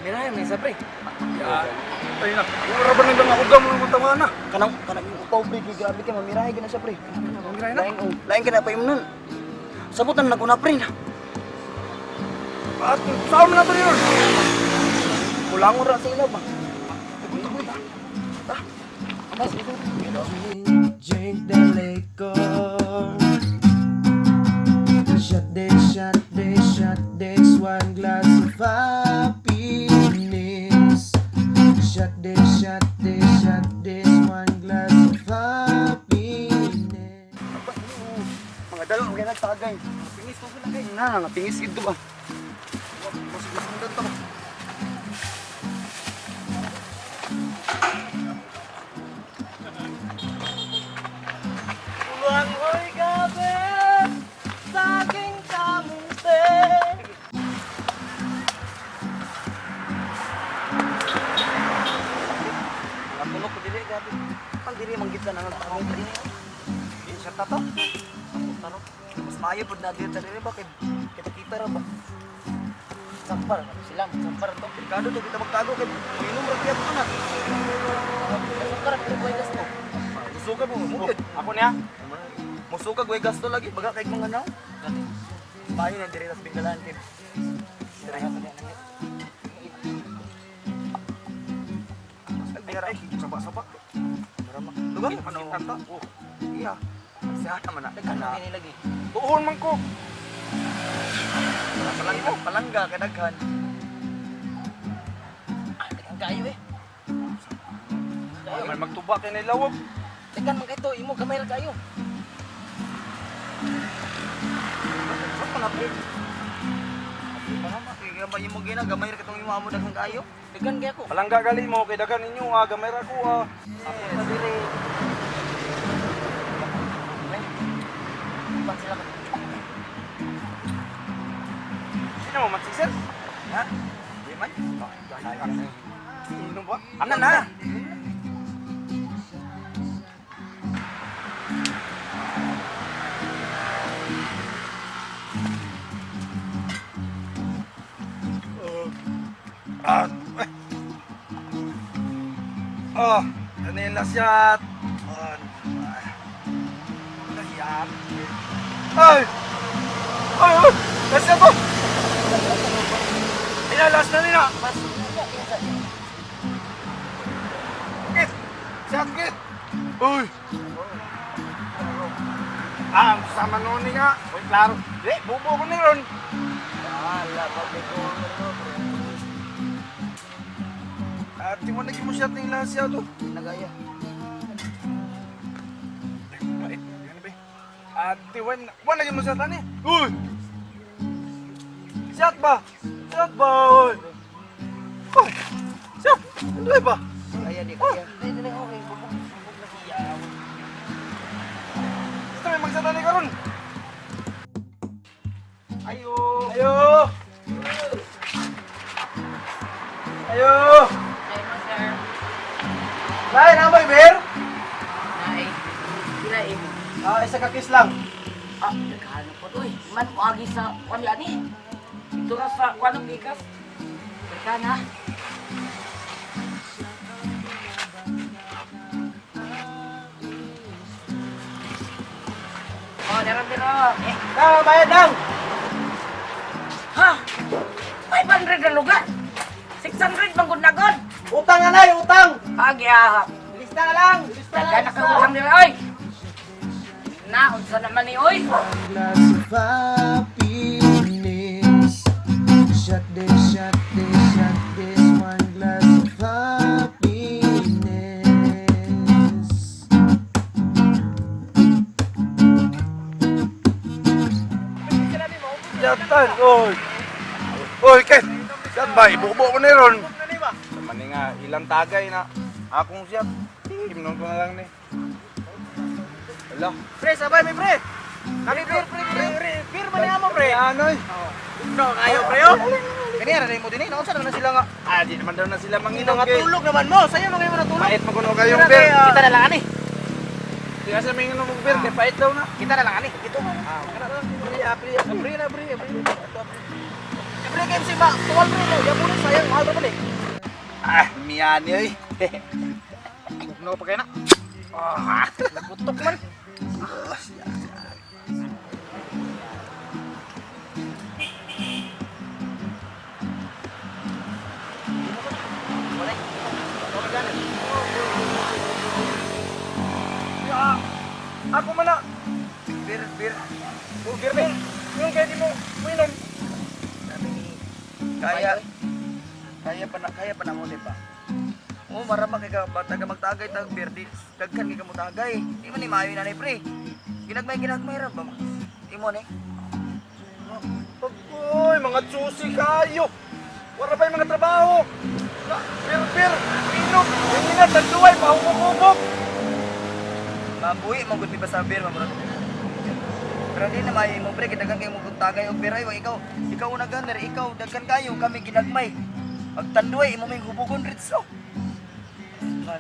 Mirahe man sa pre. Ya. Ay na. Wala ba nang ako gam mo tama na. Kanang kanang yung upaw pre, kay grabe ka mamirahe ka na siya pre. Mamirahe na? Lain oh, lain ka na pa imnon. Sabot na naguna pre na. At saan man na to ron? Kulangon ra sa ila ba. Drink the liquor. Shot this, shot this, shot this. One glass of happiness. Shot this, shot this, shot this. One glass of happiness. Mga dalo kay nagtagay. Pingis mo sila kay. Na, nga pingis gid ba. Mas gusto to. Pulang oy gabi sa aking kamunte. Natulog ko dili gabi. Pang dili man gid sa nang tagay dili. Di siya tato. Taro. Mas maayo pud na dito dili ba kay kita-kita ra ba. Sampar sila, sampar to. Delikado to kita magtago kay mainom ra kaya to na. Sampar pero buhay gasto. Musuka mo mo. Ako niya. Musuka gway gasto lagi baga kay mga naw. Payo na diri tas binggalan kay. Ay, saba-saba. Dugang Ano? ano? Oh, Iya. Siya naman na. Daghan Kana. man lagi. buhon man ko. Palangga, palangga kay daghan. Ah, daghan kayo eh. Ay, man magtuba kay na lawag. Daghan man kayo imo gamay ra kayo. Sa pa na pre. Kaya ba yung gina gamay ra katong imo amo daghan kaayo? Daghan kay ako. Palangga gali mo kay daghan ninyo ah, gamay ra ko ah. Ako pa dire. Pan sila ka. Sino mo man si sir? Ha? Di man. Inom ba? Ana na. Ah. eh. Ah, kanila siya. Ah. Nahiya. Ay! Ay, ay! Last na to! Ay, last na nila! Mas Kit! Siya, Kit! Uy! Ah, ang sama noon ni nga. Uy, klaro. Di, bubo ko ni Ron. Wala pa ko. At di mo naging mo siya ting last siya to. Nagaya. Ay, yan ba? At di, wan lagi mo siya tani. Uy! Siyat ba? Siyat ba, uy? Uy! Siyat! Ano ba? Kaya di kaya. Dili dili okay, bubog bubog na siya. Ito may magsatani ka ron. Ayo! Ayo! Ayo! Ay mo sir. Nay, namay, Ber? Nay. Sila imo. Ah, isa ka kiss lang. Ah, daghan po to eh. Man mo agi sa kwan ani. Ito ra sa kwan ang gikas. Daghan ha. Oh, dara dara. Eh, Na, bayad lang! ha? 500 na lugar. 600 bang gud na gud. Utang na, nay! Utang! Agi ah. Lista na lang! Lista Daghan na kang nila oy. Na unsa naman ni oy? Glass of happiness. Shot this, shot this, shot this. One glass of happiness. Yatan, oy! Oy, Ken! Siyat ba? Ibubo ko ni Ron. Sama ni nga, ilang tagay na. Akong siyat. Imnon ko na lang ni. Ala. Pre, sabay mi pre. Kami pre, pre, pre, pre, pirma ni amo pre. Anoy? No, kayo pre oh. Kani ra mo dinhi, naunsa naman na sila nga. Ah, di naman daw na sila manginom. Nga tulog naman mo, sayo mga imo natulog. Pait mo kuno kayong beer. Kita na lang ani. Di na sila manginom og beer, kay pait daw na. Kita na lang ani. Dito. Ah, kana lang. Pre, pre, pre na, pre, pre. Pre, Dili kay si ma, tuwal pre mo. Yabunin sayang mahal ra man eh. Ah, miyani oy. Bugnaw pa kayo na. Ah, nagutok man. Ako man na. Bir, bir. Oh, bir ni. Yung kaya di mo uminom. Kaya kaya pa na mo ba? Oh, marama kay ka bata ka magtagay tag beer di daghan kay ka mo tagay. Di man ni maayo na ni pre. Ginagmay ginagmay ra ba? Imo ni. Uy, mga susi kayo. Wala pa yung mga trabaho. Bir, bir, inom, hingina, tanduay, pahumok-humok. Mabuhi man gud mi ba sa beer man. Pero di na maayo mo pre kay daghan kay mo kung tagay og beer ay wa ikaw ikaw una ganer ikaw daghan kayo kami ginagmay. Pagtanduay imo may hubugon ritso. Man.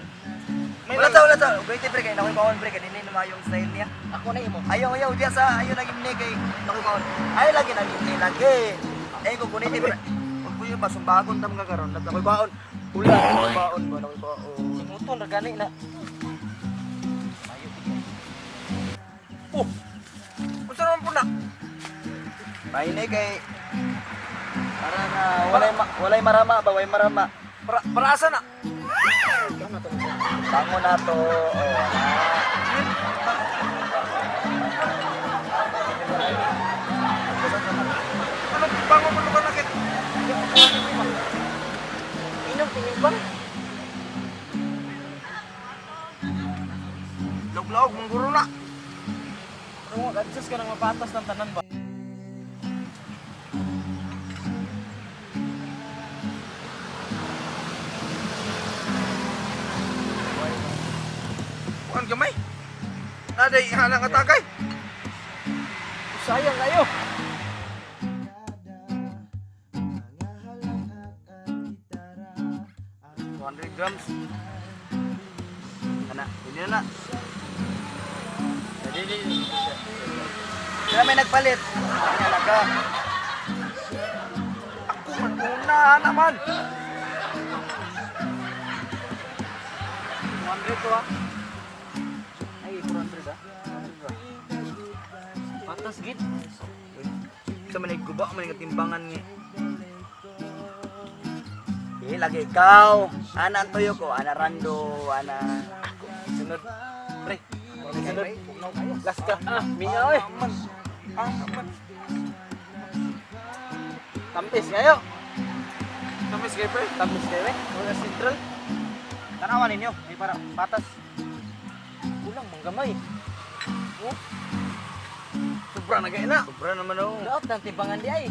Wala ta. Wait, pre, kay nakoy baon pre kay dili na maayo ang style niya. Ako na imo. Ayaw, ayaw, diya sa, ayaw lagi ni kay nakoy baon. Ayaw lagi lagi ni lagi. Eh ko kunin pre. Huwag ko yung basumbagon tam ka karon, nakoy baon. Ula, nakoy baon ba, nakoy baon. Singuton ra gani na. Oh, unsa naman po na? Pahinay kay para na walay ma, walay marama ba, walay marama. Para asa na? Bango na to. Oh, na. Ano bango mo lugar na kit? Inom tingin pa. Laog-laog, mangguro na. Pero adjust ka nang mapatas ng tanan ba? Kuan gamay. Naday, hanang atagay. Sayang kayo. Mga halakhak at gitara. 200 grams. Ana, hindi na na. Dili, dili. Kaya may nagpalit. Ang alaga. Ako man una naman. 200 to ah. Ay, 400 ah. Patas gid. Sa man guba man nga timbangan nga. Eh, lagi ikaw. Ana ang tuyo ko, ana rando, ana Sunod. Pre, sunod. Last ka. Ah, mingaw eh. Man. Ah, man. Tampis kayo. Tamis kay pre. Tampis kayo eh. Mga central. Tanawan ninyo, may para patas. Kulang manggamay. Sobra na kay na. Sobra naman oh. Daot ng timbangan di ay.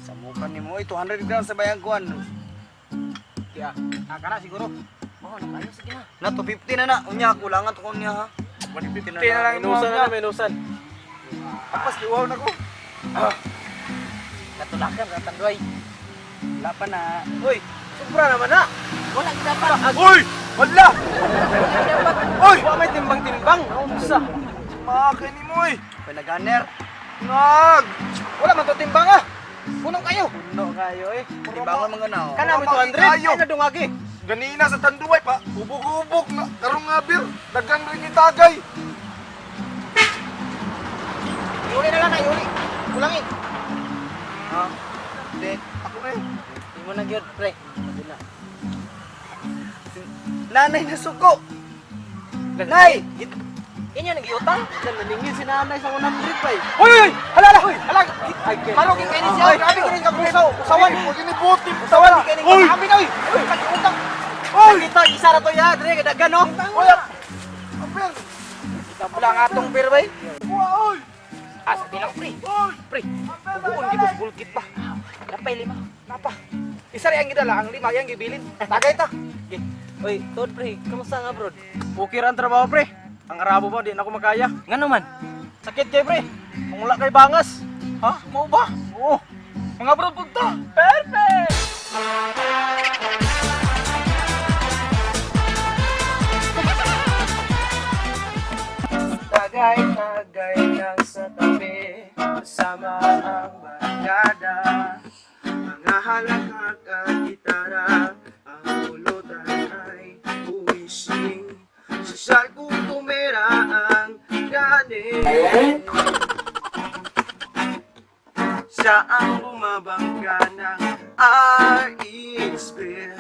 Sa mukha ni mo, eh, 200 grams sa bayang kuan. Kaya, aka na siguro. Oh, nakayo sige na. Na 250 na na. Unya kulangan to niya ha. 150 na lang imo. Minusan na na, minusan. Apas liwaw na ko. Katulakan ra tanduay. Wala pa na. Uy, sobra naman na. Wala gid dapat. Uy! Wala! Uy! Wa may timbang-timbang. Unsa? Makin ni mo eh. Panaganer. Nag! Wala man to timbang ah. Puno kayo. Puno kayo eh. Timbangan mga na. oh. Kana mo Wala 200. kayo. Ay na dungagi. Ganina sa tanduay pa, ubog-ubog na karong nga bir, dagang rin itagay. Iuli na lang na, iuli. Kulangin. Ha? Then, Ako na eh. Imo na gyud pre. Pagod na. nanay na suko. Nay! Inyo nagiutang? Naningil si nanay sa 100 pa eh. Uy, uy, uy! Hala, hala! Hala! Ay, Marugin kayo ni siya. Grabe kini ka pusaw. Usawan. Huwag inibuti. Usawan. Uy! Kami na, uy! Uy, utang. Uy! Ito, isa ra to ya, dre, dagan no. Uy! Ang bir! Wala nga atong beer bay. Kuha, uy! Ah, sa bilang pre. Uy! Pre, ubuon gid sa bulkit pa. Napay lima. Napa. Isa rin ang gidala, ang lima yang gibilin. Tagay ta. Uy, Tod pre, kamusta nga bro? Pukir ang trabaho pre. Ang Arabo ba, di na ako makaya. Ngano man? Sakit kay pre. Kung wala kay bangas. Ha? Mao ba? Oo. Mga bro, punta. Perfect! Tagay-tagay lang sa tabi, kasama ang barkada. Halakhak at gitara. Ang pulutan ay uwising. Sosyal kung tumira ang ganin. Siya ang bumabangga ng RX beer.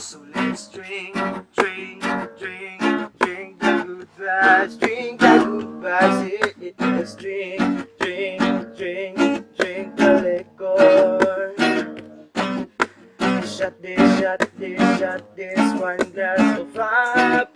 So let's drink, drink, drink, drink the good vibes, drink the good vibes. Yeah, let's drink, drink, drink, drink the liquor. Shot this, shot this, shot this, one glass of happiness.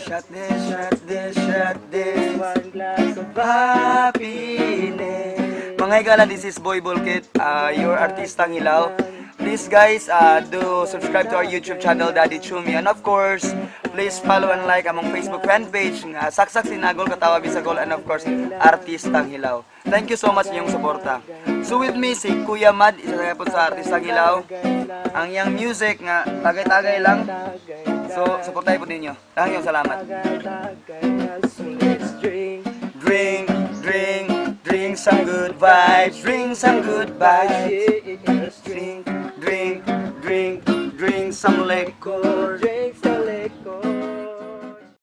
Shot this, shot this, shot this. One glass of Happiness. Mga higala, this is Boy Bulkit, your artistang hilaw. Please guys, do subscribe to our YouTube channel, Daddy Chumi. And of course, please follow and like among Facebook fan page nga Saksak Sinagol, Katawa Bisagol, and of course, Artistang Hilaw. Thank you so much inyong suporta. So with me, si Kuya Mad, isa kaya po sa Artistang Hilaw. Ang iyang music nga, tagay-tagay lang. So, suportahin po ninyo. Daghang yung salamat. So let's drink. Drink, drink, drink some good vibes, drink some good vibes. Yeah, let's drink. Drink, drink, drink some liquor.